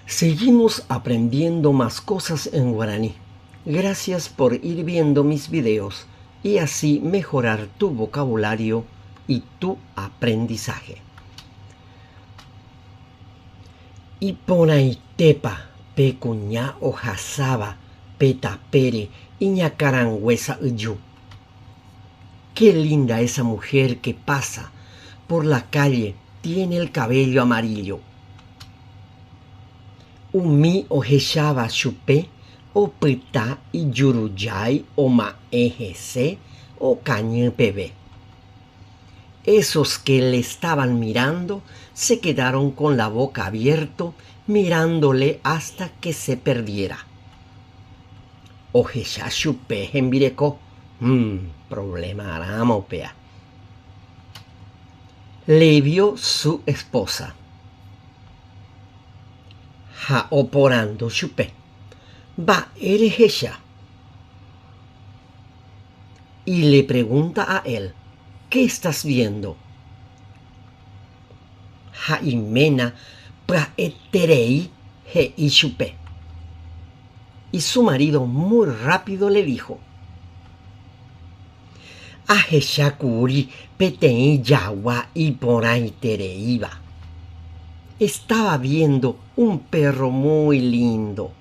Seguimos aprendiendo más cosas en guaraní. Gracias por ir viendo mis videos y así mejorar tu vocabulario y tu aprendizaje. Iporãitépa pe kuña ohasáva pe tapére iñakãrangue sa'yju. Qué linda esa mujer que pasa por la calle tiene el cabello amarillo. Umi ohecháva chupe opyta ijurujái oma'ẽ hese okañy peve. Esos que le estaban mirando se quedaron con la boca abierto mirándole hasta que se perdiera. Ohecha chupe hembireko, hmm, problema ramo upéa. Le vio su esposa. Ha oporandu chupe, Mba'e rehecha? Y le pregunta a él, ¿Qué estás viendo? Ha iména pya'eterei he'i chupe. Y su marido muy rápido le dijo, Ahecha kuri peteĩ jagua iporãitereíva. Estaba viendo un perro muy lindo.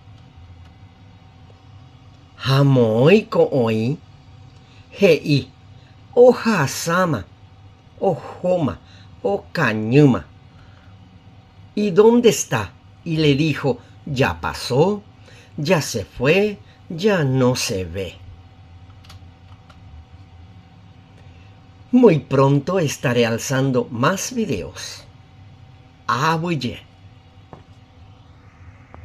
Ha moõiko oĩ? He'i, Ohasáma, ohóma, okañýma. Y dónde está? Y le dijo, Ya pasó, ya se fue, ya no se ve. Muy pronto estaré alzando más videos. Aguyje.